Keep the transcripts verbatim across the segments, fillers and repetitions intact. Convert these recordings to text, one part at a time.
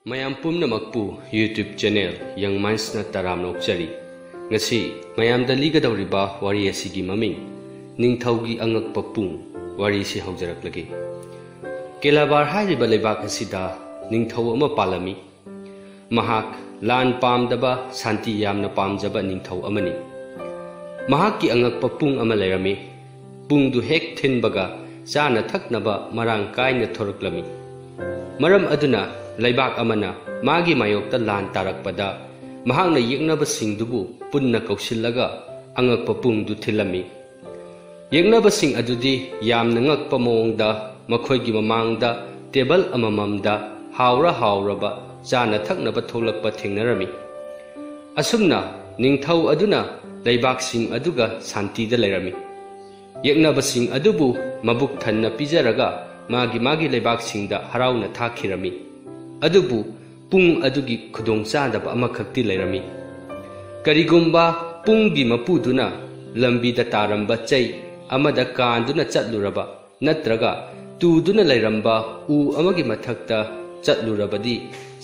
ꯃꯌꯥꯝ ꯄꯨꯝꯅꯃꯛꯄꯨ YouTube channel Young Mindsꯅ ꯇꯔꯥꯝꯅ ꯑꯣꯛꯆꯔꯤ꯫ ꯉꯁꯤ ꯃꯌꯥꯝꯗ ꯂꯤꯒꯗꯧꯔꯤꯕ ꯋꯥꯔꯤ ꯑꯁꯤꯒꯤ ꯃꯃꯤꯡ ꯅꯤꯡꯊꯧꯒꯤ ꯑꯉꯛꯄ ꯄꯨꯡ꯫ ꯋꯥꯔꯤꯁꯤ ꯍꯧꯖꯔꯛꯂꯒꯦ꯫ ꯀꯦꯂꯥꯕꯥꯔ ꯍꯥꯏꯔꯤꯕ ꯂꯩꯕꯥꯛ ꯑꯁꯤꯗ ꯅꯤꯡꯊꯧ ꯑꯃ ꯄꯥꯜꯂꯝꯃꯤ꯫ ꯃꯍꯥꯛ ꯂꯥꯟ ꯄꯥꯝꯗꯕ, ꯁꯥꯟꯇꯤ ꯌꯥꯝꯅ ꯄꯥꯝꯖꯕ ꯅꯤꯡꯊꯧ ꯑꯃꯅꯤ꯫ ꯃꯍꯥꯛꯀꯤ ꯑꯉꯛꯄ ꯄꯨꯡ ꯑꯃ ꯂꯩꯔꯝꯃꯤ꯫ ꯄꯨꯡꯗꯨ ꯍꯦꯛ ꯊꯤꯟꯕꯒ ꯆꯥꯅ ꯊꯛꯅꯕ ꯃꯔꯥꯡ ꯀꯥꯏꯅ ꯊꯣꯔꯛꯂꯝꯃꯤ꯫ ꯃꯔꯝ ꯑꯗꯨꯅ ꯂꯩꯕꯥꯛ ꯑꯃꯅ ꯃꯥꯒꯤ ꯃꯥꯌꯣꯛꯇ ꯂꯥꯟ ꯇꯥꯔꯛꯄꯗ ꯃꯍꯥꯛꯅ ꯌꯦꯛꯅꯕꯁꯤꯡꯗꯨꯕꯨ ꯄꯨꯟꯅ ꯀꯧꯁꯤꯜꯂꯒ ꯑꯉꯛꯄ ꯄꯨꯡꯗꯨ ꯊꯤꯜꯂꯝꯃꯤ꯫ ꯌꯦꯛꯅꯕꯁꯤꯡ ꯑꯗꯨꯗꯤ ꯌꯥꯝꯅ ꯉꯛꯄ ꯃꯑꯣꯡꯗ ꯃꯈꯣꯏꯒꯤ ꯃꯃꯥꯡꯗ ꯇꯦꯕꯜ ꯑꯃꯃꯝꯗ ꯍꯥꯎꯔ ꯍꯥꯎꯔꯕ ꯆꯥꯅ ꯊꯛꯅꯕ ꯊꯣꯛꯂꯛꯄ ꯊꯦꯡꯅꯔꯝꯃꯤ꯫ ꯑꯁꯨꯝꯅ ꯅꯤꯡꯊꯧ ꯑꯗꯨꯅ ꯂꯩꯕꯥꯛꯁꯤꯡ ꯑꯗꯨꯒ ꯁꯥꯟꯇꯤꯗ ꯂꯩꯔꯝꯃꯤ꯫ ꯌꯦꯛꯅꯕꯁꯤꯡ ꯑꯗꯨꯕꯨ ꯃꯕꯨꯛ ꯊꯟꯅ ꯄꯤꯖꯔꯒ ꯃꯥꯒꯤ ꯃꯥꯒꯤ ꯂꯩꯕꯥꯛꯁꯤꯡꯗ ꯍꯔꯥꯎꯅ ꯊꯥꯈꯤꯔꯝꯃꯤ꯫ ꯑꯗꯨꯕꯨ ꯄꯨꯡ ꯑꯗꯨꯒꯤ ꯈꯨꯗꯣꯡꯆꯥꯗꯕ ꯑꯃꯈꯛꯇꯤ ꯂꯩꯔꯝꯃꯤ꯫ ꯀꯔꯤꯒꯨꯝꯕ ꯄꯨꯡꯒꯤ ꯃꯄꯨꯗꯨꯅ ꯂꯝꯕꯤꯗ ꯇꯥꯔꯝꯕ ꯆꯩ ꯑꯃꯗ ꯀꯥꯟꯗꯨꯅ ꯆꯠꯂꯨꯔꯕ ꯅꯠꯇ꯭ꯔꯒ ꯇꯨꯗꯨꯅ ꯂꯩꯔꯝꯕ ꯎ ꯑꯃꯒꯤ ꯃꯊꯛꯇ ꯆꯠꯂꯨꯔꯕꯗꯤ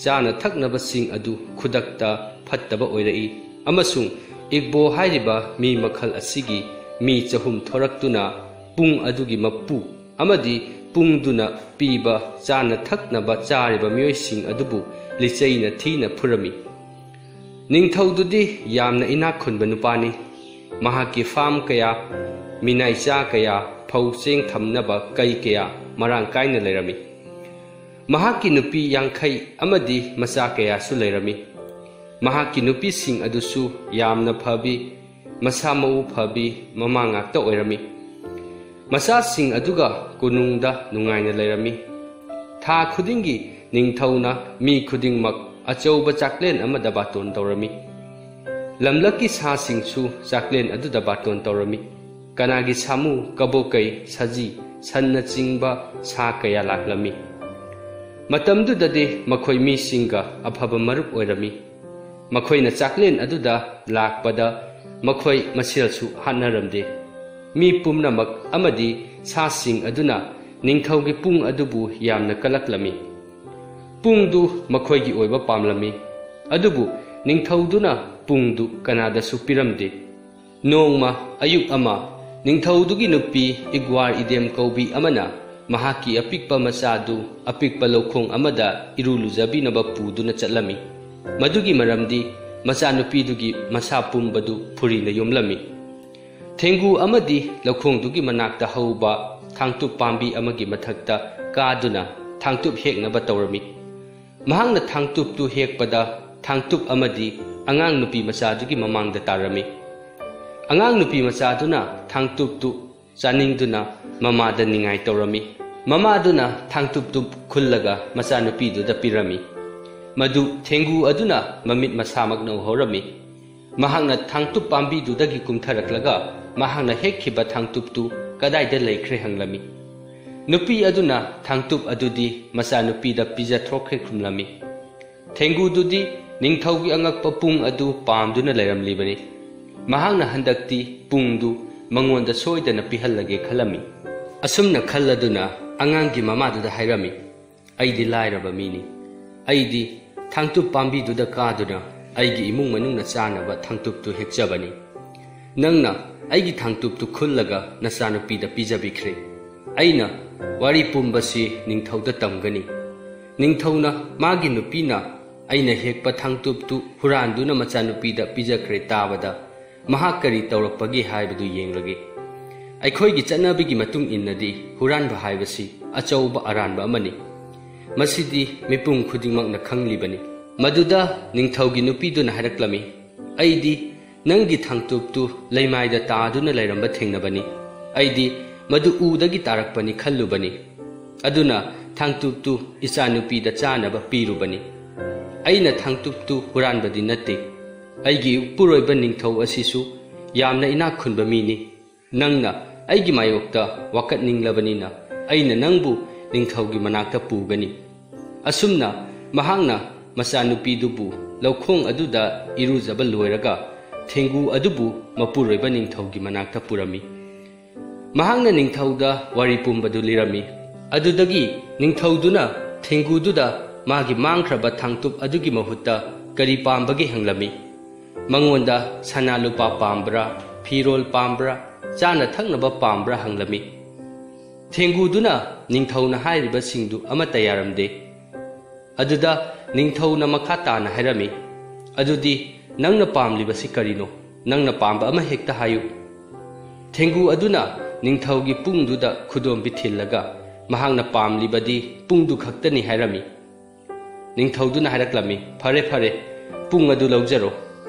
ꯆꯥꯅ ꯊꯛꯅꯕꯁꯤꯡ ꯑꯗꯨ ꯈꯨꯗꯛꯇ ꯐꯠꯇꯕ ꯑꯣꯏꯔꯛꯏ ꯑꯃꯁꯨꯡ ꯏꯒꯕꯣ ꯍꯥꯏꯔꯤꯕ ꯃꯤ ꯃꯈꯜ ꯑꯁꯤꯒꯤ ꯃꯤ ꯆꯍꯨꯝ ꯊꯣꯔꯛꯇꯨꯅ ꯄꯨꯡ ꯑꯗꯨꯒꯤ ꯃꯄꯨ ꯑꯃꯗꯤ ꯄꯨꯡꯗꯨꯅ ꯄꯤꯕ ꯆꯥꯅ ꯊꯛꯅꯕ ꯆꯥꯔꯤꯕ ꯃꯤꯑꯣꯏꯁꯤꯡ ꯑꯗꯨꯕꯨ ꯂꯤꯆꯩꯅ ꯊꯤꯅ ꯐꯨꯔꯝꯃꯤ꯫ ꯅꯤꯡꯊꯧꯗꯨꯗꯤ ꯌꯥꯝꯅ ꯏꯅꯥꯛ ꯈꯨꯟꯕ ꯅꯨꯄꯥꯅꯤ꯫ ꯃꯍꯥꯛꯀꯤ ꯐꯥꯝ ꯀꯌꯥ, ꯃꯤꯅꯥꯏꯆꯥ ꯀꯌꯥ, ꯐꯧ ꯆꯦꯡ ꯊꯝꯅꯕ ꯀꯩ ꯀꯌꯥ ꯃꯔꯥꯡ ꯀꯥꯏꯅ ꯂꯩꯔꯝꯃꯤ꯫ ꯃꯍꯥꯛꯀꯤ ꯅꯨꯄꯤ ꯌꯥꯡꯈꯩ ꯑꯃꯗꯤ ꯃꯆꯥ ꯀꯌꯥꯁꯨ ꯂꯩꯔꯝꯃꯤ꯫ ꯃꯍꯥꯛꯀꯤ ꯅꯨꯄꯤꯁꯤꯡ ꯑꯗꯨꯁꯨ ꯌꯥꯝꯅ ꯐꯕꯤ, ꯃꯁꯥ ꯃꯎ ꯐꯕꯤ ꯃꯃꯥ ꯉꯥꯛꯇ ꯑꯣꯏꯔꯝꯃꯤ꯫ ꯃꯆꯥꯁꯤꯡ ꯑꯗꯨꯒ ꯀꯣꯅꯨꯡꯗ ꯅꯨꯡꯉꯥꯏꯅ ꯂꯩꯔꯝꯃꯤ꯫ ꯊꯥ ꯈꯨꯗꯤꯡꯒꯤ ꯅꯤꯡꯊꯧꯅ ꯃꯤ ꯈꯨꯗꯤꯡꯃꯛ ꯑꯆꯧꯕ ꯆꯥꯛꯂꯦꯟ ꯑꯃꯗ ꯕꯥꯇꯣꯟ ꯇꯧꯔꯝꯃꯤ꯫ ꯂꯝꯂꯛꯀꯤ ꯁꯥꯁꯤꯡꯁꯨ ꯆꯥꯛꯂꯦꯟ ꯑꯗꯨꯗ ꯕꯥꯇꯣꯟ ꯇꯧꯔꯝꯃꯤ꯫ ꯀꯅꯥꯒꯤ ꯁꯥꯃꯨ, ꯀꯕꯣꯀꯩ, ꯁꯖꯤ, ꯁꯟꯅꯆꯤꯡꯕ ꯁꯥ ꯀꯌꯥ ꯂꯥꯛꯂꯝꯃꯤ꯫ ꯃꯇꯝꯗꯨꯗꯗꯤ ꯃꯈꯣꯏ ꯃꯤꯁꯤꯡꯒ ꯑꯐꯕ ꯃꯔꯨꯞ ꯑꯣꯏꯔꯝꯃꯤ꯫ ꯃꯈꯣꯏꯅ ꯆꯥꯛꯂꯦꯟ ꯑꯗꯨꯗ ꯂꯥꯛꯄꯗ ꯃꯈꯣꯏ ꯃꯁꯦꯜꯁꯨ ꯍꯥꯠꯅꯔꯝꯗꯦ꯫ ꯃꯤ ꯄꯨꯝꯅꯃꯛ ꯑꯃꯗꯤ ꯁꯥꯁꯤꯡ ꯑꯗꯨꯅ ꯅꯤꯡꯊꯧꯒꯤ ꯄꯨꯡ ꯑꯗꯨꯕꯨ ꯌꯥꯝꯅ ꯀꯂꯛꯂꯝꯃꯤ꯫ ꯄꯨꯡꯗꯨ ꯃꯈꯣꯏꯒꯤ ꯑꯣꯏꯕ ꯄꯥꯝꯂꯝꯃꯤ꯫ ꯑꯗꯨꯕꯨ ꯅꯤꯡꯊꯧꯗꯨꯅ ꯄꯨꯡꯗꯨ ꯀꯅꯥꯗꯁꯨ ꯄꯤꯔꯝꯗꯦ꯫ ꯅꯣꯡꯃ ꯑꯌꯨꯛ ꯑꯃ, ꯅꯤꯡꯊꯧꯗꯨꯒꯤ ꯅꯨꯄꯤ ꯏꯒ꯭ꯋꯥꯔ ꯏꯗꯦꯝ ꯀꯧꯕꯤ ꯑꯃꯅ ꯃꯍꯥꯛꯀꯤ ꯑꯄꯤꯛꯄ ꯃꯆꯥꯗꯨ ꯑꯄꯤꯛꯄ ꯂꯧꯈꯣꯡ ꯑꯃꯗ ꯏꯔꯨ ꯂꯨꯖꯕꯤꯅꯕ ꯄꯨꯗꯨꯅ ꯆꯠꯂꯝꯃꯤ꯫ ꯃꯗꯨꯒꯤ ꯃꯔꯝꯗꯤ ꯃꯆꯥꯅꯨꯄꯤꯗꯨꯒꯤ ꯃꯁꯥ ꯄꯨꯝꯕꯗꯨ ꯐꯨꯔꯤꯅ ꯌꯣꯝꯂꯝꯃꯤ꯫ ꯊꯦꯡꯒꯨ ꯑꯃꯗꯤ ꯂꯧꯈꯣꯡꯗꯨꯒꯤ ꯃꯅꯥꯛꯇ ꯍꯧꯕ ꯊꯥꯡꯇꯨꯞ ꯄꯥꯝꯕꯤ ꯑꯃꯒꯤ ꯃꯊꯛꯇ ꯀꯥꯗꯨꯅ ꯊꯥꯡꯇꯨꯞ ꯍꯦꯛꯅꯕ ꯇꯧꯔꯝꯃꯤ꯫ ꯃꯍꯥꯛꯅ ꯊꯥꯡꯇꯨꯞꯇꯨ ꯍꯦꯛꯄꯗ ꯊꯥꯡꯇꯨꯞ ꯑꯃꯗꯤ ꯑꯉꯥꯡ ꯅꯨꯄꯤ ꯃꯆꯥꯗꯨꯒꯤ ꯃꯃꯥꯡꯗ ꯇꯥꯔꯝꯃꯤ꯫ ꯑꯉꯥꯡ ꯅꯨꯄꯤ ꯃꯆꯥꯗꯨꯅ ꯊꯥꯡꯇꯨꯞꯇꯨ ꯆꯥꯅꯤꯡꯗꯨꯅ ꯃꯃꯥꯗ ꯅꯤꯡꯉꯥꯏ ꯇꯧꯔꯝꯃꯤ꯫ ꯃꯃꯥꯗꯨꯅ ꯊꯥꯡꯇꯨꯞꯇꯨ ꯈꯨꯜꯂꯒ ꯃꯆꯥꯅꯨꯄꯤꯗꯨꯗ ꯄꯤꯔꯝꯃꯤ꯫ ꯃꯗꯨ ꯊꯦꯡꯒꯨ ꯑꯗꯨꯅ ꯃꯃꯤꯠ ꯃꯁꯥꯃꯛꯅ ꯎꯍꯧꯔꯝꯃꯤ꯫ ꯃꯍꯥꯛꯅ ꯊꯥꯡꯇꯨꯞ ꯄꯥꯝꯕꯤꯗꯨꯗꯒꯤ ꯀꯨꯝꯊꯔꯛꯂꯒ ꯃꯍꯥꯛꯅ ꯍꯦꯛꯈꯤꯕ ꯊꯥꯡꯇꯨꯞꯇꯨ ꯀꯗꯥꯏꯗ ꯂꯩꯈ꯭ꯔꯦ ꯍꯪꯂꯝꯃꯤ꯫ ꯅꯨꯄꯤ ꯑꯗꯨꯅ ꯊꯥꯡꯇꯨꯞ ꯑꯗꯨꯗꯤ ꯃꯆꯥꯅꯨꯄꯤꯗ ꯄꯤꯖꯊꯣꯛꯈ꯭ꯔꯦ ꯈꯨꯝꯂꯝꯃꯤ꯫ ꯊꯦꯡꯒꯨꯗꯨꯗꯤ ꯅꯤꯡꯊꯧꯒꯤ ꯑꯉꯛꯄ ꯄꯨꯡ ꯑꯗꯨ ꯄꯥꯝꯗꯨꯅ ꯂꯩꯔꯝꯂꯤꯕꯅꯤ꯫ ꯃꯍꯥꯛꯅ ꯍꯟꯗꯛꯇꯤ ꯄꯨꯡꯗꯨ ꯃꯉꯣꯟꯗ ꯁꯣꯏꯗꯅ ꯄꯤꯍꯜꯂꯒꯦ ꯈꯜꯂꯝꯃꯤ꯫ ꯑꯁꯨꯝꯅ ꯈꯜꯂꯗꯨꯅ ꯑꯉꯥꯡꯒꯤ ꯃꯃꯥꯗꯨꯗ ꯍꯥꯏꯔꯝꯃꯤ, "ꯑꯩꯗꯤ ꯂꯥꯏꯔꯕ ꯃꯤꯅꯤ꯫ ꯑꯩꯗꯤ ꯊꯥꯡꯇꯨꯞ ꯄꯥꯝꯕꯤꯗꯨꯗ ꯀꯥꯗꯨꯅ ꯑꯩꯒꯤ ꯏꯃꯨꯡ ꯃꯅꯨꯡꯅ ꯆꯥꯅꯕ ꯊꯥꯡꯇꯨꯞꯇꯨ ꯍꯦꯛꯆꯕꯅꯤ꯫ ꯅꯪꯅ ꯑꯩꯒꯤ ꯊꯥꯡꯇꯨꯞꯇꯨ ꯈꯨꯜꯂꯒ ꯅꯆꯥꯅꯨꯄꯤꯗ ꯄꯤꯖꯕꯤꯈ꯭ꯔꯦ꯫ ꯑꯩꯅ ꯋꯥꯔꯤ ꯄꯨꯝꯕꯁꯤ ꯅꯤꯡꯊꯧꯗ ꯇꯝꯒꯅꯤ꯫ ꯅꯤꯡꯊꯧꯅ ꯃꯥꯒꯤ ꯅꯨꯄꯤꯅ ꯑꯩꯅ ꯍꯦꯛꯄ ꯊꯥꯡꯇꯨꯞꯇꯨ ꯍꯨꯔꯥꯟꯗꯨꯅ ꯃꯆꯥꯅꯨꯄꯤꯗ ꯄꯤꯖꯈ꯭ꯔꯦ ꯇꯥꯕꯗ ꯃꯍꯥꯛ ꯀꯔꯤ ꯇꯧꯔꯛꯄꯒꯦ ꯍꯥꯏꯕꯗꯨ ꯌꯦꯡꯂꯒꯦ꯫ ꯑꯩꯈꯣꯏꯒꯤ ꯆꯠꯅꯕꯤꯒꯤ ꯃꯇꯨꯡ ꯏꯟꯅꯗꯤ ꯍꯨꯔꯥꯟꯕ ꯍꯥꯏꯕꯁꯤ ꯑꯆꯧꯕ ꯑꯔꯥꯟꯕ ꯑꯃꯅꯤ꯫ ꯃꯁꯤꯗꯤ ꯃꯤꯄꯨꯝ ꯈꯨꯗꯤꯡꯃꯛꯅ ꯈꯪꯂꯤꯕꯅꯤ꯫" ꯃꯗꯨꯗ ꯅꯤꯡꯊꯧꯒꯤ ꯅꯨꯄꯤꯗꯨꯅ ꯍꯥꯏꯔꯛꯂꯝꯃꯤ, "ꯑꯩꯗꯤ ꯅꯪꯒꯤ ꯊꯥꯡꯇꯨꯞꯇꯨ ꯂꯩꯃꯥꯏꯗ ꯇꯥꯗꯨꯅ ꯂꯩꯔꯝꯕ ꯊꯦꯡꯅꯕꯅꯤ꯫ ꯑꯩꯗꯤ ꯃꯗꯨ ꯎꯗꯒꯤ ꯇꯥꯔꯛꯄꯅꯤ ꯈꯜꯂꯨꯕꯅꯤ꯫ ꯑꯗꯨꯅ ꯊꯥꯡꯇꯨꯞꯇꯨ ꯏꯆꯥꯅꯨꯄꯤꯗ ꯆꯥꯅꯕ ꯄꯤꯔꯨꯕꯅꯤ꯫ ꯑꯩꯅ ꯊꯥꯡꯇꯨꯞꯇꯨ ꯍꯨꯔꯥꯟꯕꯗꯤ ꯅꯠꯇꯦ꯫ ꯑꯩꯒꯤ ꯏꯄꯨꯔꯣꯏꯕ ꯅꯤꯡꯊꯧ ꯑꯁꯤꯁꯨ ꯌꯥꯝꯅ ꯏꯅꯥꯛ ꯈꯨꯟꯕ ꯃꯤꯅꯤ꯫ ꯅꯪꯅ ꯑꯩꯒꯤ ꯃꯥꯌꯣꯛꯇ ꯋꯥꯀꯠꯅꯤꯡꯂꯕꯅꯤꯅ ꯑꯩꯅ ꯅꯪꯕꯨ ꯅꯤꯡꯊꯧꯒꯤ ꯃꯅꯥꯛꯇ ꯄꯨꯒꯅꯤ꯫" ꯑꯁꯨꯝꯅ ꯃꯍꯥꯛꯅ ꯃꯆꯥꯅꯨꯄꯤꯗꯨꯕꯨ ꯂꯧꯈꯣꯡ ꯑꯗꯨꯗ ꯏꯔꯨꯖꯕ ꯂꯣꯏꯔꯒ ꯊꯦꯡꯒꯨ ꯑꯗꯨꯕꯨ ꯃꯄꯨꯔꯣꯏꯕ ꯅꯤꯡꯊꯧꯒꯤ ꯃꯅꯥꯛꯇ ꯄꯨꯔꯝꯃꯤ꯫ ꯃꯍꯥꯛꯅ ꯅꯤꯡꯊꯧꯗ ꯋꯥꯔꯤ ꯄꯨꯝꯕꯗꯨ ꯂꯤꯔꯝꯃꯤ꯫ ꯑꯗꯨꯗꯒꯤ ꯅꯤꯡꯊꯧꯗꯨꯅ ꯊꯦꯡꯒꯨꯗꯨꯗ ꯃꯥꯒꯤ ꯃꯥꯡꯈ꯭ꯔꯕ ꯊꯥꯡꯇꯨꯞ ꯑꯗꯨꯒꯤ ꯃꯍꯨꯠꯇ ꯀꯔꯤ ꯄꯥꯝꯕꯒꯦ ꯍꯪꯂꯝꯃꯤ꯫ ꯃꯉꯣꯟꯗ ꯁꯅꯥ ꯂꯨꯄꯥ ꯄꯥꯝꯕ꯭ꯔꯥ, ꯐꯤꯔꯣꯜ ꯄꯥꯝꯕ꯭ꯔꯥ, ꯆꯥꯅ ꯊꯛꯅꯕ ꯄꯥꯝꯕ꯭ꯔꯥ ꯍꯪꯂꯝꯃꯤ꯫ ꯊꯦꯡꯒꯨꯗꯨꯅ ꯅꯤꯡꯊꯧꯅ ꯍꯥꯏꯔꯤꯕꯁꯤꯡꯗꯨ ꯑꯃꯠꯇ ꯌꯥꯔꯝꯗꯦ꯫ ꯑꯗꯨꯗ ꯅꯤꯡꯊꯧꯅ ꯃꯈꯥ ꯇꯥꯅ ꯍꯥꯏꯔꯝꯃꯤ, "ꯑꯗꯨꯗꯤ ꯅꯪꯅ ꯄꯥꯝꯂꯤꯕꯁꯤ ꯀꯔꯤꯅꯣ? ꯅꯪꯅ ꯄꯥꯝꯕ ꯑꯃ ꯍꯦꯛꯇ ꯍꯥꯏꯌꯨ꯫" ꯊꯦꯡꯒꯨ ꯑꯗꯨꯅ ꯅꯤꯡꯊꯧꯒꯤ ꯄꯨꯡꯗꯨꯗ ꯈꯨꯗꯣꯝꯕꯤ ꯊꯤꯜꯂꯒ ꯃꯍꯥꯛꯅ ꯄꯥꯝꯂꯤꯕꯗꯤ ꯄꯨꯡꯗꯨ ꯈꯛꯇꯅꯤ ꯍꯥꯏꯔꯝꯃꯤ꯫ ꯅꯤꯡꯊꯧꯗꯨꯅ ꯍꯥꯏꯔꯛꯂꯝꯃꯤ, "ꯐꯔꯦ, ꯐꯔꯦ, ꯄꯨꯡ ꯑꯗꯨ ꯂꯧꯖꯔꯣ꯫"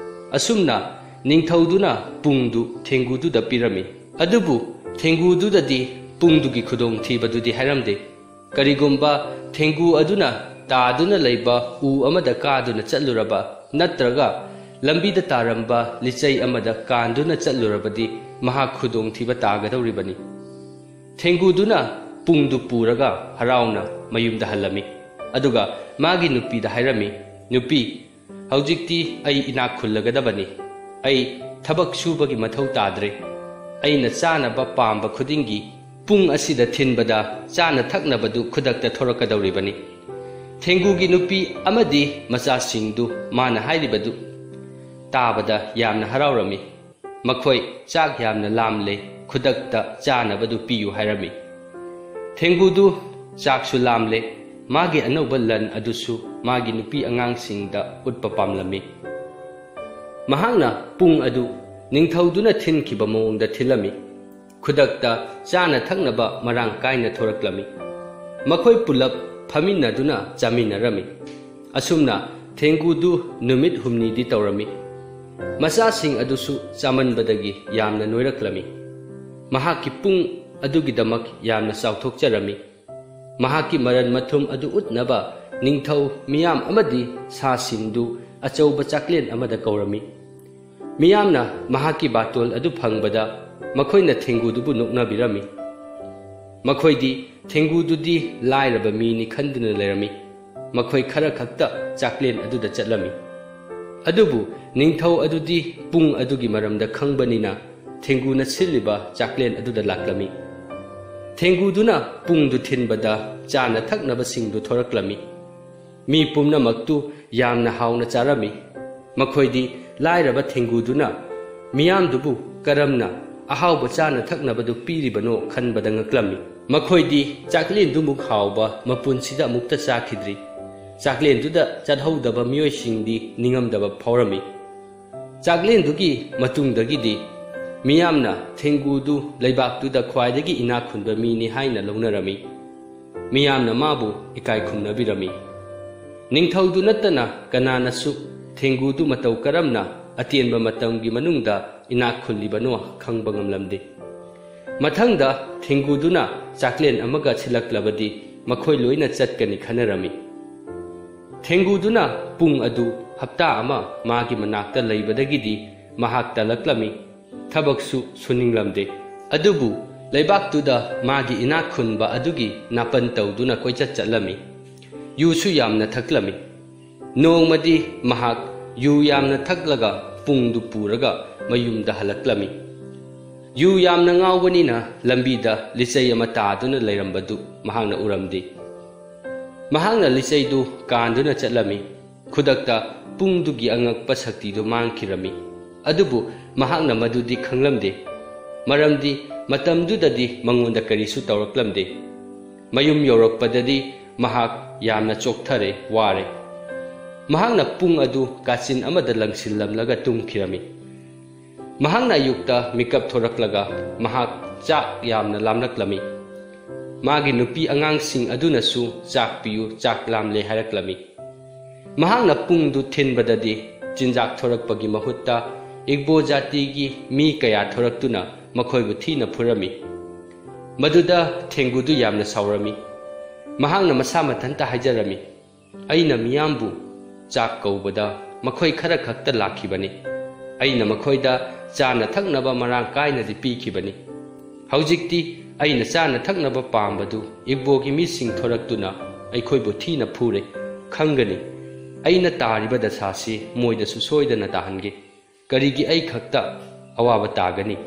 ꯑꯁꯨꯝꯅ ꯅꯤꯡꯊꯧꯗꯨꯅ ꯄꯨꯡꯗꯨ ꯊꯦꯡꯒꯨꯗꯨꯗ ꯄꯤꯔꯝꯃꯤ꯫ ꯑꯗꯨꯕꯨ ꯊꯦꯡꯒꯨꯗꯨꯗꯗꯤ ꯄꯨꯡꯗꯨꯒꯤ ꯈꯨꯗꯣꯡꯊꯤꯕꯗꯨꯗꯤ ꯍꯥꯏꯔꯝꯗꯦ꯫ ꯀꯔꯤꯒꯨꯝꯕ ꯊꯦꯡꯒꯨ ꯑꯗꯨꯅ ꯇꯥꯗꯨꯅ ꯂꯩꯕ ꯎ ꯑꯃꯗ ꯀꯥꯗꯨꯅ ꯆꯠꯂꯨꯔꯕ ꯅꯠꯇ꯭ꯔꯒ ꯂꯝꯕꯤꯗ ꯇꯥꯔꯝꯕ ꯂꯤꯆꯩ ꯑꯃꯗ ꯀꯥꯟꯗꯨꯅ ꯆꯠꯂꯨꯔꯕꯗꯤ ꯃꯍꯥꯛ ꯈꯨꯗꯣꯡꯊꯤꯕ ꯇꯥꯒꯗꯧꯔꯤꯕꯅꯤ꯫ ꯊꯦꯡꯒꯨꯗꯨꯅ ꯄꯨꯡꯗꯨ ꯄꯨꯔꯒ ꯍꯔꯥꯎꯅ ꯃꯌꯨꯝꯗ ꯍꯜꯂꯝꯃꯤ꯫ ꯑꯗꯨꯒ ꯃꯥꯒꯤ ꯅꯨꯄꯤꯗ ꯍꯥꯏꯔꯝꯃꯤ, "ꯅꯨꯄꯤ, ꯍꯧꯖꯤꯛꯇꯤ ꯑꯩ ꯏꯅꯥꯛ ꯈꯨꯜꯂꯒꯗꯕꯅꯤ꯫ ꯑꯩ ꯊꯕꯛ ꯁꯨꯕꯒꯤ ꯃꯊꯧ ꯇꯥꯗ꯭ꯔꯦ꯫ ꯑꯩꯅ ꯆꯥꯅꯕ ꯄꯥꯝꯕ ꯈꯨꯗꯤꯡꯒꯤ ꯄꯨꯡ ꯑꯁꯤꯗ ꯊꯤꯟꯕꯗ ꯆꯥꯅ ꯊꯛꯅꯕꯗꯨ ꯈꯨꯗꯛꯇ ꯊꯣꯔꯛꯀꯗꯧꯔꯤꯕꯅꯤ꯫" ꯊꯦꯡꯒꯨꯒꯤ ꯅꯨꯄꯤ ꯑꯃꯗꯤ ꯃꯆꯥꯁꯤꯡꯗꯨ ꯃꯥꯅ ꯍꯥꯏꯔꯤꯕꯗꯨ ꯇꯥꯕꯗ ꯌꯥꯝꯅ ꯍꯔꯥꯎꯔꯝꯃꯤ꯫ ꯃꯈꯣꯏ, "ꯆꯥꯛ ꯌꯥꯝꯅ ꯂꯥꯝꯂꯦ, ꯈꯨꯗꯛꯇ ꯆꯥꯅꯕꯗꯨ ꯄꯤꯌꯨ" ꯍꯥꯏꯔꯝꯃꯤ꯫ ꯊꯦꯡꯒꯨꯗꯨ ꯆꯥꯛꯁꯨ ꯂꯥꯝꯂꯦ, ꯃꯥꯒꯤ ꯑꯅꯧꯕ ꯂꯟ ꯑꯗꯨꯁꯨ ꯃꯥꯒꯤ ꯅꯨꯄꯤ ꯑꯉꯥꯡꯁꯤꯡꯗ ꯎꯠꯄ ꯄꯥꯝꯂꯝꯃꯤ꯫ ꯃꯍꯥꯛꯅ ꯄꯨꯡ ꯑꯗꯨ ꯅꯤꯡꯊꯧꯗꯨꯅ ꯊꯤꯟꯈꯤꯕ ꯃꯑꯣꯡꯗ ꯊꯤꯜꯂꯝꯃꯤ꯫ ꯈꯨꯗꯛꯇ ꯆꯥꯅ ꯊꯛꯅꯕ ꯃꯔꯥꯡ ꯀꯥꯏꯅ ꯊꯣꯔꯛꯂꯝꯃꯤ꯫ ꯃꯈꯣꯏ ꯄꯨꯂꯞ ꯐꯝꯃꯤꯟꯅꯗꯨꯅ ꯆꯥꯃꯤꯟꯅꯔꯝꯃꯤ꯫ ꯑꯁꯨꯝꯅ ꯊꯦꯡꯒꯨꯗꯨ ꯅꯨꯃꯤꯠ ꯍꯨꯝꯅꯤꯗꯤ ꯇꯧꯔꯝꯃꯤ꯫ ꯃꯆꯥꯁꯤꯡ ꯑꯗꯨꯁꯨ ꯆꯥꯃꯟꯕꯗꯒꯤ ꯌꯥꯝꯅ ꯅꯣꯏꯔꯛꯂꯝꯃꯤ꯫ ꯃꯍꯥꯛꯀꯤ ꯄꯨꯡ ꯑꯗꯨꯒꯤꯗꯃꯛ ꯌꯥꯝꯅ ꯆꯥꯎꯊꯣꯛꯆꯔꯝꯃꯤ꯫ ꯃꯍꯥꯛꯀꯤ ꯃꯔꯟ ꯃꯊꯨꯝ ꯑꯗꯨ ꯎꯠꯅꯕ ꯅꯤꯡꯊꯧ, ꯃꯤꯌꯥꯝ ꯑꯃꯗꯤ ꯁꯥꯁꯤꯡꯗꯨ ꯑꯆꯧꯕ ꯆꯥꯛꯂꯦꯟ ꯑꯃꯗ ꯀꯧꯔꯝꯃꯤ꯫ ꯃꯤꯌꯥꯝꯅ ꯃꯍꯥꯛꯀꯤ ꯕꯥꯇꯣꯜ ꯑꯗꯨ ꯐꯪꯕꯗ ꯃꯈꯣꯏꯅ ꯊꯦꯡꯒꯨꯗꯨꯕꯨ ꯅꯣꯛꯅꯕꯤꯔꯝꯃꯤ꯫ ꯃꯈꯣꯏꯗꯤ ꯊꯦꯡꯒꯨꯗꯨꯗꯤ ꯂꯥꯏꯔꯕ ꯃꯤꯅꯤ ꯈꯟꯗꯨꯅ ꯂꯩꯔꯝꯃꯤ꯫ ꯃꯈꯣꯏ ꯈꯔ ꯈꯛꯇ ꯆꯥꯛꯂꯦꯟ ꯑꯗꯨꯗ ꯆꯠꯂꯝꯃꯤ꯫ ꯑꯗꯨꯕꯨ ꯅꯤꯡꯊꯧ ꯑꯗꯨꯗꯤ ꯄꯨꯡ ꯑꯗꯨꯒꯤ ꯃꯔꯝꯗ ꯈꯪꯕꯅꯤꯅ ꯊꯦꯡꯒꯨꯅ ꯁꯤꯜꯂꯤꯕ ꯆꯥꯛꯂꯦꯟ ꯑꯗꯨꯗ ꯂꯥꯛꯂꯝꯃꯤ꯫ ꯊꯦꯡꯒꯨꯗꯨꯅ ꯄꯨꯡꯗꯨ ꯊꯤꯟꯕꯗ ꯆꯥꯅ ꯊꯛꯅꯕꯁꯤꯡꯗꯨ ꯊꯣꯔꯛꯂꯝꯃꯤ꯫ ꯃꯤ ꯄꯨꯝꯅꯃꯛꯇꯨ ꯌꯥꯝꯅ ꯍꯥꯎꯅ ꯆꯥꯔꯝꯃꯤ꯫ ꯃꯈꯣꯏꯗꯤ ꯂꯥꯏꯔꯕ ꯊꯦꯡꯒꯨꯗꯨꯅ ꯃꯤꯌꯥꯝꯗꯨꯕꯨ ꯀꯔꯝꯅ ꯑꯍꯥꯎꯕ ꯆꯥꯅ ꯊꯛꯅꯕꯗꯨ ꯄꯤꯔꯤꯕꯅꯣ ꯈꯟꯕꯗ ꯉꯛꯂꯝꯃꯤ꯫ ꯃꯈꯣꯏꯗꯤ ꯆꯥꯛꯂꯦꯟꯗꯨꯃꯨꯛ ꯍꯥꯎꯕ ꯃꯄꯨꯟꯁꯤꯗ ꯑꯃꯨꯛꯇ ꯆꯥꯈꯤꯗ꯭ꯔꯤ꯫ ꯆꯥꯛꯂꯦꯟꯗꯨꯗ ꯆꯠꯍꯧꯗꯕ ꯃꯤꯑꯣꯏꯁꯤꯡꯗꯤ ꯅꯤꯡꯉꯝꯗꯕ ꯐꯥꯎꯔꯝꯃꯤ꯫ ꯆꯥꯛꯂꯦꯟꯗꯨꯒꯤ ꯃꯇꯨꯡꯗꯒꯤꯗꯤ ꯃꯤꯌꯥꯝꯅ ꯊꯦꯡꯒꯨꯗꯨ ꯂꯩꯕꯥꯛꯇꯨꯗ ꯈ꯭ꯋꯥꯏꯗꯒꯤ ꯏꯅꯥꯛ ꯈꯨꯟꯕ ꯃꯤꯅꯤ ꯍꯥꯏꯅ ꯂꯧꯅꯔꯝꯃꯤ꯫ ꯃꯤꯌꯥꯝꯅ ꯃꯥꯕꯨ ꯏꯀꯥꯏ ꯈꯨꯝꯅꯕꯤꯔꯝꯃꯤ꯫ ꯅꯤꯡꯊꯧꯗꯨ ꯅꯠꯇꯅ ꯀꯅꯥꯅꯁꯨ ꯊꯦꯡꯒꯨꯗꯨ ꯃꯇꯧ ꯀꯔꯝꯅ ꯑꯇꯦꯟꯕ ꯃꯇꯝꯒꯤ ꯃꯅꯨꯡꯗ ꯏꯅꯥꯛ ꯈꯨꯜꯂꯤꯕꯅꯣ ꯈꯪꯕ ꯉꯝꯂꯝꯗꯦ꯫ ꯃꯊꯪꯗ ꯊꯦꯡꯒꯨꯗꯨꯅ ꯆꯥꯛꯂꯦꯟ ꯑꯃꯒ ꯁꯤꯜꯂꯛꯂꯕꯗꯤ ꯃꯈꯣꯏ ꯂꯣꯏꯅ ꯆꯠꯀꯅꯤ ꯈꯟꯅꯔꯝꯃꯤ꯫ ꯊꯦꯡꯒꯨꯗꯨꯅ ꯄꯨꯡ ꯑꯗꯨ ꯍꯞꯇꯥ ꯑꯃ ꯃꯥꯒꯤ ꯃꯅꯥꯛꯇ ꯂꯩꯕꯗꯒꯤꯗꯤ ꯃꯍꯥꯛ ꯇꯜꯂꯛꯂꯝꯃꯤ꯫ ꯊꯕꯛꯁꯨ ꯁꯨꯅꯤꯡꯂꯝꯗꯦ꯫ ꯑꯗꯨꯕꯨ ꯂꯩꯕꯥꯛꯇꯨꯗ ꯃꯥꯒꯤ ꯏꯅꯥꯛ ꯈꯨꯟꯕ ꯑꯗꯨꯒꯤ ꯅꯥꯄꯟ ꯇꯧꯗꯨꯅ ꯀꯣꯏꯆꯠ ꯆꯠꯂꯝꯃꯤ꯫ ꯌꯨꯁꯨ ꯌꯥꯝꯅ ꯊꯛꯂꯝꯃꯤ꯫ ꯅꯣꯡꯃꯗꯤ ꯃꯍꯥꯛ ꯌꯨ ꯌꯥꯝꯅ ꯊꯛꯂꯒ ꯄꯨꯡꯗꯨ ꯄꯨꯔꯒ ꯃꯌꯨꯝꯗ ꯍꯜꯂꯛꯂꯝꯃꯤ꯫ ꯌꯨ ꯌꯥꯝꯅ ꯉꯥꯎꯕꯅꯤꯅ ꯂꯝꯕꯤꯗ ꯂꯤꯆꯩ ꯑꯃ ꯇꯥꯗꯨꯅ ꯂꯩꯔꯝꯕꯗꯨ ꯃꯍꯥꯛꯅ ꯎꯔꯝꯗꯦ꯫ ꯃꯍꯥꯛꯅ ꯂꯤꯆꯩꯗꯨ ꯀꯥꯟꯗꯨꯅ ꯆꯠꯂꯝꯃꯤ꯫ ꯈꯨꯗꯛꯇ ꯄꯨꯡꯗꯨꯒꯤ ꯑꯉꯛꯄ ꯁꯛꯇꯤꯗꯨ ꯃꯥꯡꯈꯤꯔꯝꯃꯤ꯫ ꯑꯗꯨꯕꯨ ꯃꯍꯥꯛꯅ ꯃꯗꯨꯗꯤ ꯈꯪꯂꯝꯗꯦ, ꯃꯔꯝꯗꯤ ꯃꯇꯝꯗꯨꯗꯗꯤ ꯃꯉꯣꯟꯗ ꯀꯔꯤꯁꯨ ꯇꯧꯔꯛꯂꯝꯗꯦ꯫ ꯃꯌꯨꯝ ꯌꯧꯔꯛꯄꯗꯗꯤ ꯃꯍꯥꯛ ꯌꯥꯝꯅ ꯆꯣꯛꯊꯔꯦ, ꯋꯥꯔꯦ꯫ ꯃꯍꯥꯛꯅ ꯄꯨꯡ ꯑꯗꯨ ꯀꯥꯆꯤꯟ ꯑꯃꯗ ꯂꯪꯁꯤꯜꯂꯝꯂꯒ ꯇꯨꯝꯈꯤꯔꯝꯃꯤ꯫ ꯃꯍꯥꯛꯅ ꯑꯌꯨꯛꯇ ꯃꯤꯀꯞ ꯊꯣꯔꯛꯂꯒ ꯃꯍꯥꯛ ꯆꯥꯛ ꯌꯥꯝꯅ ꯂꯥꯝꯂꯛꯂꯝꯃꯤ꯫ ꯃꯥꯒꯤ ꯅꯨꯄꯤ ꯑꯉꯥꯡꯁꯤꯡ ꯑꯗꯨꯅꯁꯨ "ꯆꯥꯛ ꯄꯤꯌꯨ, ꯆꯥꯛ ꯂꯥꯝꯂꯦ" ꯍꯥꯏꯔꯛꯂꯝꯃꯤ꯫ ꯃꯍꯥꯛꯅ ꯄꯨꯡꯗꯨ ꯊꯤꯟꯕꯗꯗꯤ ꯆꯤꯟꯖꯥꯛ ꯊꯣꯔꯛꯄꯒꯤ ꯃꯍꯨꯠꯇ ꯏꯒꯕꯣ ꯖꯥꯇꯤꯒꯤ ꯃꯤ ꯀꯌꯥ ꯊꯣꯔꯛꯇꯨꯅ ꯃꯈꯣꯏꯕꯨ ꯊꯤꯅ ꯐꯨꯔꯝꯃꯤ꯫ ꯃꯗꯨꯗ ꯊꯦꯡꯒꯨꯗꯨ ꯌꯥꯝꯅ ꯁꯥꯎꯔꯝꯃꯤ꯫ ꯃꯍꯥꯛꯅ ꯃꯁꯥ ꯃꯊꯟꯇ ꯍꯥꯏꯖꯔꯝꯃꯤ, "ꯑꯩꯅ ꯃꯤꯌꯥꯝꯕꯨ ꯆꯥꯛ ꯀꯧꯕꯗ ꯃꯈꯣꯏ ꯈꯔ ꯈꯛꯇ ꯂꯥꯛꯈꯤꯕꯅꯤ꯫ ꯑꯩꯅ ꯃꯈꯣꯏꯗ ꯆꯥꯅ ꯊꯛꯅꯕ ꯃꯔꯥꯡ ꯀꯥꯏꯅꯗꯤ ꯄꯤꯈꯤꯕꯅꯤ꯫ ꯍꯧꯖꯤꯛꯇꯤ ꯑꯩꯅ ꯆꯥꯅ ꯊꯛꯅꯕ ꯄꯥꯝꯕꯗꯨ ꯏꯒꯕꯣꯒꯤ ꯃꯤꯁꯤꯡ ꯊꯣꯔꯛꯇꯨꯅ ꯑꯩꯈꯣꯏꯕꯨ ꯊꯤꯅ ꯐꯨꯔꯦ꯫ ꯈꯪꯒꯅꯤ, ꯑꯩꯅ ꯇꯥꯔꯤꯕ ꯗꯁꯥꯁꯤ ꯃꯣꯏꯗꯁꯨ ꯁꯣꯏꯗꯅ ꯇꯥꯍꯟꯒꯦ꯫ ꯀꯔꯤꯒꯤ ꯑꯩ ꯈꯛꯇ ꯑꯋꯥꯕ ꯇꯥꯒꯅꯤ?"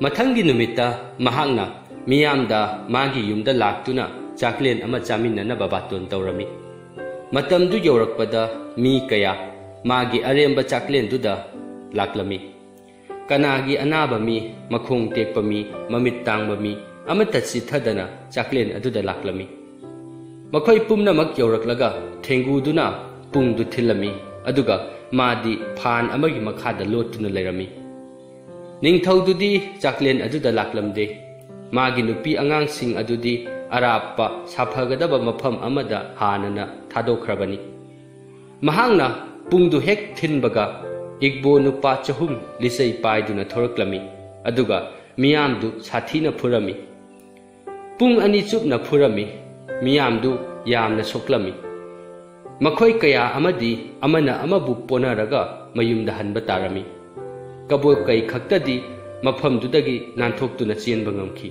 ꯃꯊꯪꯒꯤ ꯅꯨꯃꯤꯠꯇ ꯃꯍꯥꯛꯅ ꯃꯤꯌꯥꯝꯗ ꯃꯥꯒꯤ ꯌꯨꯝꯗ ꯂꯥꯛꯇꯨꯅ ꯆꯥꯛꯂꯦꯟ ꯑꯃ ꯆꯥꯃꯤꯟꯅꯅꯕ ꯕꯥꯇꯣꯟ ꯇꯧꯔꯝꯃꯤ꯫ ꯃꯇꯝꯗꯨ ꯌꯧꯔꯛꯄꯗ ꯃꯤ ꯀꯌꯥ ꯃꯥꯒꯤ ꯑꯔꯦꯝꯕ ꯆꯥꯛꯂꯦꯟꯗꯨꯗ ꯂꯥꯛꯂꯝꯃꯤ꯫ ꯀꯅꯥꯒꯤ ꯑꯅꯥꯕ ꯃꯤ, ꯃꯈꯣꯡ ꯇꯦꯛꯄ ꯃꯤ, ꯃꯃꯤꯠ ꯇꯥꯡꯕ ꯃꯤ ꯑꯃꯠꯇ ꯆꯤꯠꯊꯗꯅ ꯆꯥꯛꯂꯦꯟ ꯑꯗꯨꯗ ꯂꯥꯛꯂꯝꯃꯤ꯫ ꯃꯈꯣꯏ ꯄꯨꯝꯅꯃꯛ ꯌꯧꯔꯛꯂꯒ ꯊꯦꯡꯒꯨꯗꯨꯅ ꯄꯨꯡꯗꯨ ꯊꯤꯜꯂꯝꯃꯤ, ꯑꯗꯨꯒ ꯃꯥꯗꯤ ꯐꯥꯟ ꯑꯃꯒꯤ ꯃꯈꯥꯗ ꯂꯣꯠꯇꯨꯅ ꯂꯩꯔꯝꯃꯤ꯫ ꯅꯤꯡꯊꯧꯗꯨꯗꯤ ꯆꯥꯛꯂꯦꯟ ꯑꯗꯨꯗ ꯂꯥꯛꯂꯝꯗꯦ꯫ ꯃꯥꯒꯤ ꯅꯨꯄꯤ ꯑꯉꯥꯡꯁꯤꯡ ꯑꯗꯨꯗꯤ ꯑꯔꯥꯞꯄ ꯁꯥꯐꯒꯗꯕ ꯃꯐꯝ ꯑꯃꯗ ꯍꯥꯟꯅꯅ ꯊꯥꯗꯣꯛꯈ꯭ꯔꯕꯅꯤ꯫ ꯃꯍꯥꯛꯅ ꯄꯨꯡꯗꯨ ꯍꯦꯛ ꯊꯤꯟꯕꯒ ꯏꯒꯕꯣ ꯅꯨꯄꯥ ꯆꯍꯨꯝ ꯂꯤꯆꯩ ꯄꯥꯏꯗꯨꯅ ꯊꯣꯔꯛꯂꯝꯃꯤ, ꯑꯗꯨꯒ ꯃꯤꯌꯥꯝꯗꯨ ꯁꯥꯊꯤꯅ ꯐꯨꯔꯝꯃꯤ꯫ ꯄꯨꯡ ꯑꯅꯤ ꯆꯨꯞꯅ ꯐꯨꯔꯝꯃꯤ꯫ ꯃꯤꯌꯥꯝꯗꯨ ꯌꯥꯝꯅ ꯁꯣꯛꯂꯝꯃꯤ꯫ ꯃꯈꯣꯏ ꯀꯌꯥ ꯑꯃꯗꯤ ꯑꯃꯅ ꯑꯃꯕꯨ ꯄꯣꯅꯔꯒ ꯃꯌꯨꯝꯗ ꯍꯟꯕ ꯇꯥꯔꯝꯃꯤ꯫ ꯀꯕꯣꯀꯩ ꯈꯛꯇꯗꯤ ꯃꯐꯝꯗꯨꯗꯒꯤ ꯅꯥꯟꯊꯣꯛꯇꯨꯅ ꯆꯦꯟꯕ ꯉꯝꯈꯤ꯫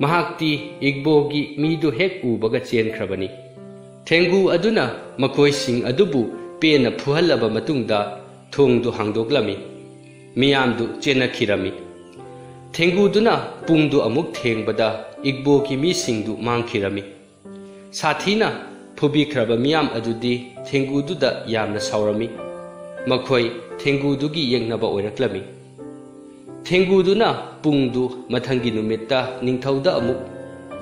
ꯃꯍꯥꯛꯇꯤ ꯏꯒꯕꯣꯒꯤ ꯃꯤꯗꯨ ꯍꯦꯛ ꯎꯕꯒ ꯆꯦꯟꯈ꯭ꯔꯕꯅꯤ꯫ ꯊꯦꯡꯒꯨ ꯑꯗꯨꯅ ꯃꯈꯣꯏꯁꯤꯡ ꯑꯗꯨꯕꯨ ꯄꯦꯟꯅ ꯐꯨꯍꯜꯂꯕ ꯃꯇꯨꯡꯗ ꯊꯣꯡꯗꯨ ꯍꯥꯡꯗꯣꯛꯂꯝꯃꯤ꯫ ꯃꯤꯌꯥꯝꯗꯨ ꯆꯦꯟꯅꯈꯤꯔꯝꯃꯤ꯫ ꯊꯦꯡꯒꯨꯗꯨꯅ ꯄꯨꯡꯗꯨ ꯑꯃꯨꯛ ꯊꯦꯡꯕꯗ ꯏꯒꯕꯣꯒꯤ ꯃꯤꯁꯤꯡꯗꯨ ꯃꯥꯡꯈꯤꯔꯝꯃꯤ꯫ ꯁꯥꯊꯤꯅ ꯐꯨꯕꯤꯈ꯭ꯔꯕ ꯃꯤꯌꯥꯝ ꯑꯗꯨꯗꯤ ꯊꯦꯡꯒꯨꯗꯨꯗ ꯌꯥꯝꯅ ꯁꯥꯎꯔꯝꯃꯤ꯫ ꯃꯈꯣꯏ ꯊꯦꯡꯒꯨꯗꯨꯒꯤ ꯌꯦꯛꯅꯕ ꯑꯣꯏꯔꯛꯂꯝꯃꯤ꯫ ꯊꯦꯡꯒꯨꯗꯨꯅ ꯄꯨꯡꯗꯨ ꯃꯊꯪꯒꯤ ꯅꯨꯃꯤꯠꯇ ꯅꯤꯡꯊꯧꯗ ꯑꯃꯨꯛ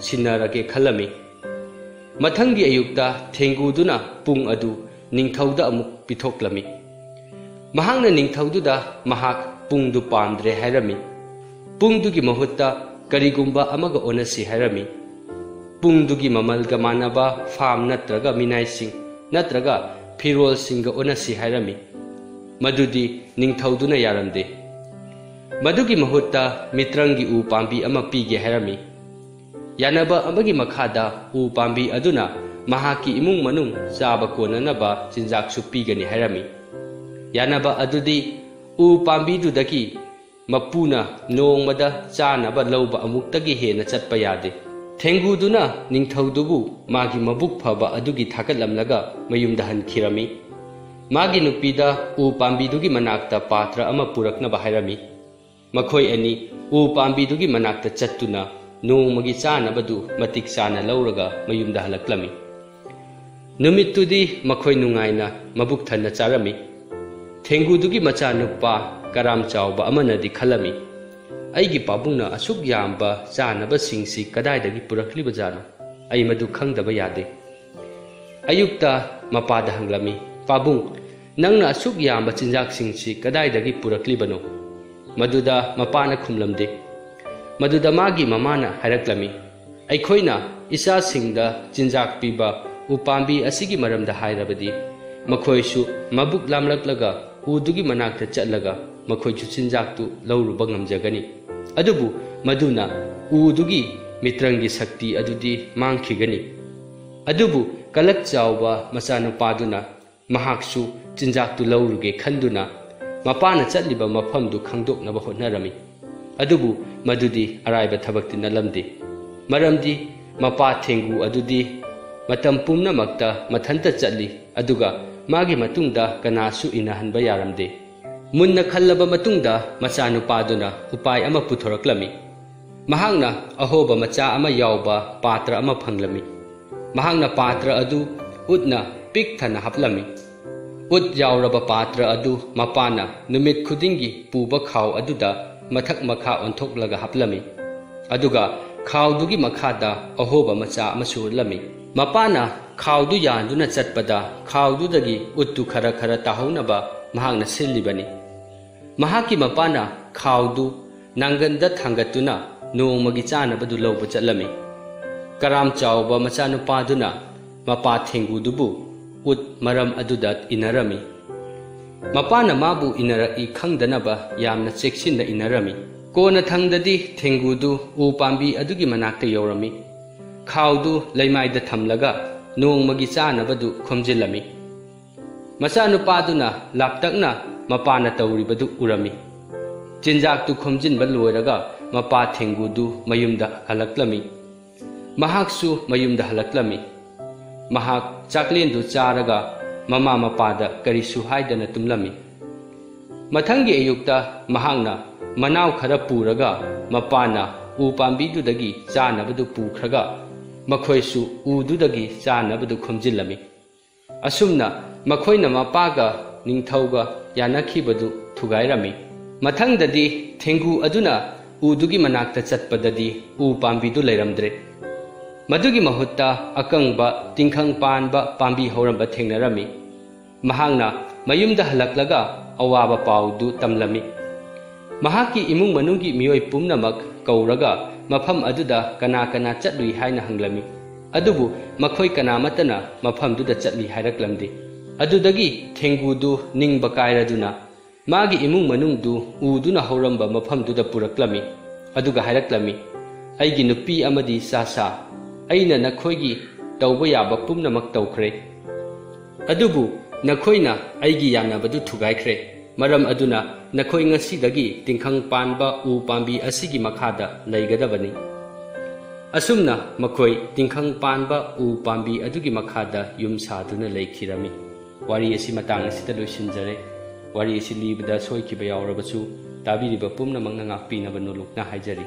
ꯁꯤꯟꯅꯔꯒꯦ ꯈꯜꯂꯝꯃꯤ꯫ ꯃꯊꯪꯒꯤ ꯑꯌꯨꯛꯇ ꯊꯦꯡꯒꯨꯗꯨꯅ ꯄꯨꯡ ꯑꯗꯨ ꯅꯤꯡꯊꯧꯗ ꯑꯃꯨꯛ ꯄꯤꯊꯣꯛꯂꯝꯃꯤ꯫ ꯃꯍꯥꯛꯅ ꯅꯤꯡꯊꯧꯗꯨꯗ ꯃꯍꯥꯛ ꯄꯨꯡꯗꯨ ꯄꯥꯝꯗ꯭ꯔꯦ ꯍꯥꯏꯔꯝꯃꯤ꯫ ꯄꯨꯡꯗꯨꯒꯤ ꯃꯍꯨꯠꯇ ꯀꯔꯤꯒꯨꯝꯕ ꯑꯃꯒ ꯑꯣꯟꯅꯁꯤ ꯍꯥꯏꯔꯝꯃꯤ꯫ ꯄꯨꯡꯗꯨꯒꯤ ꯃꯃꯜꯒ ꯃꯥꯟꯅꯕ ꯐꯥꯝ ꯅꯠꯇ꯭ꯔꯒ ꯃꯤꯅꯥꯏꯁꯤꯡ ꯅꯠꯇ꯭ꯔꯒ ꯐꯤꯔꯣꯜꯁꯤꯡꯒ ꯑꯣꯟꯅꯁꯤ ꯍꯥꯏꯔꯝꯃꯤ꯫ ꯃꯗꯨꯗꯤ ꯅꯤꯡꯊꯧꯗꯨꯅ ꯌꯥꯔꯝꯗꯦ꯫ ꯃꯗꯨꯒꯤ ꯃꯍꯨꯠꯇ ꯃꯤꯇ꯭ꯔꯪꯒꯤ ꯎ ꯄꯥꯝꯕꯤ ꯑꯃ ꯄꯤꯒꯦ ꯍꯥꯏꯔꯝꯃꯤ꯫ ꯌꯥꯅꯕ ꯑꯃꯒꯤ ꯃꯈꯥꯗ ꯎ ꯄꯥꯝꯕꯤ ꯑꯗꯨꯅ ꯃꯍꯥꯛꯀꯤ ꯏꯃꯨꯡ ꯃꯅꯨꯡ ꯆꯥꯕ ꯀꯣꯟꯅꯅꯕ ꯆꯤꯟꯖꯥꯛꯁꯨ ꯄꯤꯒꯅꯤ ꯍꯥꯏꯔꯝꯃꯤ꯫ ꯌꯥꯅꯕ ꯑꯗꯨꯗꯤ ꯎ ꯄꯥꯝꯕꯤꯗꯨꯗꯒꯤ ꯃꯄꯨꯅ ꯅꯣꯡꯃꯗ ꯆꯥꯅꯕ ꯂꯧꯕ ꯑꯃꯨꯛꯇꯒꯤ ꯍꯦꯟꯅ ꯆꯠꯄ ꯌꯥꯗꯦ꯫ ꯊꯦꯡꯒꯨꯗꯨꯅ ꯅꯤꯡꯊꯧꯗꯨꯕꯨ ꯃꯥꯒꯤ ꯃꯕꯨꯛ ꯐꯕ ꯑꯗꯨꯒꯤ ꯊꯥꯒꯠꯂꯝꯂꯒ ꯃꯌꯨꯝꯗ ꯍꯟꯈꯤꯔꯝꯃꯤ꯫ ꯃꯥꯒꯤ ꯅꯨꯄꯤꯗ ꯎ ꯄꯥꯝꯕꯤꯗꯨꯒꯤ ꯃꯅꯥꯛꯇ ꯄꯥꯇ꯭ꯔ ꯑꯃ ꯄꯨꯔꯛꯅꯕ ꯍꯥꯏꯔꯝꯃꯤ꯫ ꯃꯈꯣꯏ ꯑꯅꯤ ꯎ ꯄꯥꯝꯕꯤꯗꯨꯒꯤ ꯃꯅꯥꯛꯇ ꯆꯠꯇꯨꯅ ꯅꯣꯡꯃꯒꯤ ꯆꯥꯅꯕꯗꯨ ꯃꯇꯤꯛ ꯆꯥꯅ ꯂꯧꯔꯒ ꯃꯌꯨꯝꯗ ꯍꯜꯂꯛꯂꯝꯃꯤ꯫ ꯅꯨꯃꯤꯠꯇꯨꯗꯤ ꯃꯈꯣꯏ ꯅꯨꯡꯉꯥꯏꯅ ꯃꯕꯨꯛ ꯊꯟꯅ ꯆꯥꯔꯝꯃꯤ꯫ ꯊꯦꯡꯒꯨꯗꯨꯒꯤ ꯃꯆꯥꯅꯨꯄꯥ ꯀꯔꯥꯝ ꯆꯥꯎꯕ ꯑꯃꯅꯗꯤ ꯈꯜꯂꯝꯃꯤ, "ꯑꯩꯒꯤ ꯄꯥꯕꯨꯡꯅ ꯑꯁꯨꯛ ꯌꯥꯝꯕ ꯆꯥꯅꯕꯁꯤꯡꯁꯤ ꯀꯗꯥꯏꯗꯒꯤ ꯄꯨꯔꯛꯂꯤꯕꯖꯥꯠꯅꯣ? ꯑꯩ ꯃꯗꯨ ꯈꯪꯗꯕ ꯌꯥꯗꯦ"꯫ ꯑꯌꯨꯛꯇ ꯃꯄꯥꯗ ꯍꯪꯂꯝꯃꯤ, "ꯄꯥꯕꯨꯡ, ꯅꯪꯅ ꯑꯁꯨꯛ ꯌꯥꯝꯕ ꯆꯤꯟꯖꯥꯛꯁꯤꯡꯁꯤ ꯀꯗꯥꯏꯗꯒꯤ ꯄꯨꯔꯛꯂꯤꯕꯅꯣ?" ꯃꯗꯨꯗ ꯃꯄꯥꯅ ꯈꯨꯝꯂꯝꯗꯦ꯫ ꯃꯗꯨꯗ ꯃꯥꯒꯤ ꯃꯃꯥꯅ ꯍꯥꯏꯔꯛꯂꯝꯃꯤ, "ꯑꯩꯈꯣꯏꯅ ꯏꯆꯥꯁꯤꯡꯗ ꯆꯤꯟꯖꯥꯛ ꯄꯤꯕ ꯎꯄꯥꯝꯕꯤ ꯑꯁꯤꯒꯤ ꯃꯔꯝꯗ ꯍꯥꯏꯔꯕꯗꯤ, ꯃꯈꯣꯏꯁꯨ ꯃꯕꯨꯛ ꯂꯥꯝꯂꯛꯂꯒ ꯎꯗꯨꯒꯤ ꯃꯅꯥꯛꯇ ꯆꯠꯂꯒ ꯃꯈꯣꯏꯁꯨ ꯆꯤꯟꯖꯥꯛꯇꯨ ꯂꯧꯔꯨꯕ ꯉꯝꯖꯒꯅꯤ꯫ ꯑꯗꯨꯕꯨ ꯃꯗꯨꯅ ꯎꯗꯨꯒꯤ ꯃꯤꯇ꯭ꯔꯪꯒꯤ ꯁꯛꯇꯤ ꯑꯗꯨꯗꯤ ꯃꯥꯡꯈꯤꯒꯅꯤ"꯫ ꯑꯗꯨꯕꯨ ꯀꯂꯛ ꯆꯥꯎꯕ ꯃꯆꯥꯅꯨꯄꯥꯗꯨꯅ ꯃꯍꯥꯛꯁꯨ ꯆꯤꯟꯖꯥꯛꯇꯨ ꯂꯧꯔꯨꯒꯦ ꯈꯟꯗꯨꯅ ꯃꯄꯥꯅ ꯆꯠꯂꯤꯕ ꯃꯐꯝꯗꯨ ꯈꯪꯗꯣꯛꯅꯕ ꯍꯣꯠꯅꯔꯝꯃꯤ꯫ ꯑꯗꯨꯕꯨ ꯃꯗꯨꯗꯤ ꯑꯔꯥꯏꯕ ꯊꯕꯛꯇꯤ ꯅꯠꯂꯝꯗꯦ꯫ ꯃꯔꯝꯗꯤ ꯃꯄꯥ ꯊꯦꯡꯒꯨ ꯑꯗꯨꯗꯤ ꯃꯇꯝ ꯄꯨꯝꯅꯃꯛꯇ ꯃꯊꯟꯇ ꯆꯠꯂꯤ, ꯑꯗꯨꯒ ꯃꯥꯒꯤ ꯃꯇꯨꯡꯗ ꯀꯅꯥꯁꯨ ꯏꯟꯅꯍꯟꯕ ꯌꯥꯔꯝꯗꯦ꯫ ꯃꯨꯟꯅ ꯈꯜꯂꯕ ꯃꯇꯨꯡꯗ ꯃꯆꯥꯅꯨꯄꯥꯗꯨꯅ ꯎꯄꯥꯏ ꯑꯃ ꯄꯨꯊꯣꯔꯛꯂꯝꯃꯤ꯫ ꯃꯍꯥꯛꯅ ꯑꯍꯣꯕ ꯃꯆꯥ ꯑꯃ ꯌꯥꯎꯕ ꯄꯥꯇ꯭ꯔ ꯑꯃ ꯐꯪꯂꯝꯃꯤ꯫ ꯃꯍꯥꯛꯅ ꯄꯥꯇ꯭ꯔ ꯑꯗꯨ ꯎꯠꯅ ꯄꯤꯛ ꯊꯟꯅ ꯍꯥꯞꯂꯝꯃꯤ꯫ ꯎꯠ ꯌꯥꯎꯔꯕ ꯄꯥꯇ꯭ꯔ ꯑꯗꯨ ꯃꯄꯥꯅ ꯅꯨꯃꯤꯠ ꯈꯨꯗꯤꯡꯒꯤ ꯄꯨꯕ ꯈꯥꯎ ꯑꯗꯨꯗ ꯃꯊꯛ ꯃꯈꯥ ꯑꯣꯟꯊꯣꯛꯂꯒ ꯍꯥꯞꯂꯝꯃꯤ꯫ ꯑꯗꯨꯒ ꯈꯥꯎꯗꯨꯒꯤ ꯃꯈꯥꯗ ꯑꯍꯣꯕ ꯃꯆꯥ ꯑꯃꯁꯨ ꯎꯠꯂꯝꯃꯤ꯫ ꯃꯄꯥꯅ ꯈꯥꯎꯗꯨ ꯌꯥꯟꯗꯨꯅ ꯆꯠꯄꯗ ꯈꯥꯎꯗꯨꯗꯒꯤ ꯎꯠꯇꯨ ꯈꯔ ꯈꯔ ꯇꯥꯍꯧꯅꯕ ꯃꯍꯥꯛꯅ ꯁꯤꯜꯂꯤꯕꯅꯤ꯫ ꯃꯍꯥꯛꯀꯤ ꯃꯄꯥꯅ ꯈꯥꯎꯗꯨ ꯅꯥꯡꯒꯟꯗ ꯊꯥꯡꯒꯠꯇꯨꯅ ꯅꯣꯡꯃꯒꯤ ꯆꯥꯅꯕꯗꯨ ꯂꯧꯕ ꯆꯠꯂꯝꯃꯤ꯫ ꯀꯔꯥꯝ ꯆꯥꯎꯕ ꯃꯆꯥꯅꯨꯄꯥꯗꯨꯅ ꯃꯄꯥ ꯊꯦꯡꯒꯨꯗꯨꯕꯨ ꯎꯠ ꯃꯔꯝ ꯑꯗꯨꯗ ꯏꯟꯅꯔꯝꯃꯤ꯫ ꯃꯄꯥꯅ ꯃꯥꯕꯨ ꯏꯟꯅꯔꯛꯏ ꯈꯪꯗꯅꯕ ꯌꯥꯝꯅ ꯆꯦꯛꯁꯤꯟꯅ ꯏꯟꯅꯔꯝꯃꯤ꯫ ꯀꯣꯟꯅ ꯊꯪꯗꯗꯤ ꯊꯦꯡꯒꯨꯗꯨ ꯎ ꯄꯥꯝꯕꯤ ꯑꯗꯨꯒꯤ ꯃꯅꯥꯛꯇ ꯌꯧꯔꯝꯃꯤ꯫ ꯈꯥꯎꯗꯨ ꯂꯩꯃꯥꯏꯗ ꯊꯝꯂꯒ ꯅꯣꯡꯃꯒꯤ ꯆꯥꯅꯕꯗꯨ ꯈꯣꯝꯖꯤꯜꯂꯝꯃꯤ꯫ ꯃꯆꯥꯅꯨꯄꯥꯗꯨꯅ ꯂꯥꯞꯇꯛꯅ ꯃꯄꯥꯅ ꯇꯧꯔꯤꯕꯗꯨ ꯎꯔꯝꯃꯤ꯫ ꯆꯤꯟꯖꯥꯛꯇꯨ ꯈꯣꯝꯖꯤꯟꯕ ꯂꯣꯏꯔꯒ ꯃꯄꯥ ꯊꯦꯡꯒꯨꯗꯨ ꯃꯌꯨꯝꯗ ꯍꯜꯂꯛꯂꯝꯃꯤ꯫ ꯃꯍꯥꯛꯁꯨ ꯃꯌꯨꯝꯗ ꯍꯜꯂꯛꯂꯝꯃꯤ꯫ ꯃꯍꯥꯛ ꯆꯥꯛꯂꯦꯟꯗꯨ ꯆꯥꯔꯒ ꯃꯃꯥ ꯃꯄꯥꯗ ꯀꯔꯤꯁꯨ ꯍꯥꯏꯗꯅ ꯇꯨꯝꯂꯝꯃꯤ꯫ ꯃꯊꯪꯒꯤ ꯑꯌꯨꯛꯇ ꯃꯍꯥꯛꯅ ꯃꯅꯥꯎ ꯈꯔ ꯄꯨꯔꯒ ꯃꯄꯥꯅ ꯎ ꯄꯥꯝꯕꯤꯗꯨꯗꯒꯤ ꯆꯥꯅꯕꯗꯨ ꯄꯨꯈ꯭ꯔꯒ ꯃꯈꯣꯏꯁꯨ ꯎꯗꯨꯗꯒꯤ ꯆꯥꯅꯕꯗꯨ ꯈꯣꯝꯖꯤꯜꯂꯝꯃꯤ꯫ ꯑꯁꯨꯝꯅ ꯃꯈꯣꯏꯅ ꯃꯄꯥꯒ ꯅꯤꯡꯊꯧꯒ ꯌꯥꯅꯈꯤꯕꯗꯨ ꯊꯨꯒꯥꯏꯔꯝꯃꯤ꯫ ꯃꯊꯪꯗꯗꯤ ꯊꯦꯡꯒꯨ ꯑꯗꯨꯅ ꯎꯗꯨꯒꯤ ꯃꯅꯥꯛꯇ ꯆꯠꯄꯗꯗꯤ ꯎ ꯄꯥꯝꯕꯤꯗꯨ ꯂꯩꯔꯝꯗ꯭ꯔꯦ꯫ ꯃꯗꯨꯒꯤ ꯃꯍꯨꯠꯇ ꯑꯀꯪꯕ ꯇꯤꯡꯈꯪ ꯄꯥꯟꯕ ꯄꯥꯝꯕꯤ ꯍꯧꯔꯝꯕ ꯊꯦꯡꯅꯔꯝꯃꯤ꯫ ꯃꯍꯥꯛꯅ ꯃꯌꯨꯝꯗ ꯍꯜꯂꯛꯂꯒ ꯑꯋꯥꯕ ꯄꯥꯎꯗꯨ ꯇꯝꯂꯝꯃꯤ꯫ ꯃꯍꯥꯛꯀꯤ ꯏꯃꯨꯡ ꯃꯅꯨꯡꯒꯤ ꯃꯤꯑꯣꯏ ꯄꯨꯝꯅꯃꯛ ꯀꯧꯔꯒ ꯃꯐꯝ ꯑꯗꯨꯗ ꯀꯅꯥ ꯀꯅꯥ ꯆꯠꯂꯨꯏ ꯍꯥꯏꯅ ꯍꯪꯂꯝꯃꯤ꯫ ꯑꯗꯨꯕꯨ ꯃꯈꯣꯏ ꯀꯅꯥꯃꯠꯇꯅ ꯃꯐꯝꯗꯨꯗ ꯆꯠꯂꯤ ꯍꯥꯏꯔꯛꯂꯝꯗꯦ꯫ ꯑꯗꯨꯗꯒꯤ ꯊꯦꯡꯒꯨꯗꯨ ꯅꯤꯡꯕ ꯀꯥꯏꯔꯗꯨꯅ ꯃꯥꯒꯤ ꯏꯃꯨꯡ ꯃꯅꯨꯡꯗꯨ ꯎꯗꯨꯅ ꯍꯧꯔꯝꯕ ꯃꯐꯝꯗꯨꯗ ꯄꯨꯔꯛꯂꯝꯃꯤ꯫ ꯑꯗꯨꯒ ꯍꯥꯏꯔꯛꯂꯝꯃꯤ, "ꯑꯩꯒꯤ ꯅꯨꯄꯤ ꯑꯃꯗꯤ ꯆꯥ ꯆꯥ, ꯑꯩꯅ ꯅꯈꯣꯏꯒꯤ ꯇꯧꯕ ꯌꯥꯕ ꯄꯨꯝꯅꯃꯛ ꯇꯧꯈ꯭ꯔꯦ꯫ ꯑꯗꯨꯕꯨ ꯅꯈꯣꯏꯅ ꯑꯩꯒꯤ ꯌꯥꯅꯕꯗꯨ ꯊꯨꯒꯥꯏꯈ꯭ꯔꯦ꯫ ꯃꯔꯝ ꯑꯗꯨꯅ ꯅꯈꯣꯏ ꯉꯁꯤꯗꯒꯤ ꯇꯤꯡꯈꯪ ꯄꯥꯟꯕ ꯎ ꯄꯥꯝꯕꯤ ꯑꯁꯤꯒꯤ ꯃꯈꯥꯗ ꯂꯩꯒꯗꯕꯅꯤ꯫" ꯑꯁꯨꯝꯅ ꯃꯈꯣꯏ ꯇꯤꯡꯈꯪ ꯄꯥꯟꯕ ꯎ ꯄꯥꯝꯕꯤ ꯑꯗꯨꯒꯤ ꯃꯈꯥꯗ ꯌꯨꯝ ꯁꯥꯗꯨꯅ ꯂꯩꯈꯤꯔꯝꯃꯤ꯫ ꯋꯥꯔꯤ ꯑꯁꯤ ꯃꯇꯥꯡ ꯑꯁꯤꯗ ꯂꯣꯏꯁꯤꯟꯖꯔꯦ꯫ ꯋꯥꯔꯤ ꯑꯁꯤ ꯂꯤꯕꯗ ꯁꯣꯏꯈꯤꯕ ꯌꯥꯎꯔꯕꯁꯨ ꯇꯥꯕꯤꯔꯤꯕ ꯄꯨꯝꯅꯃꯛꯅ ꯉꯥꯛꯄꯤꯅꯕ ꯅꯣꯂꯨꯛꯅ ꯍꯥꯏꯖꯔꯤ꯫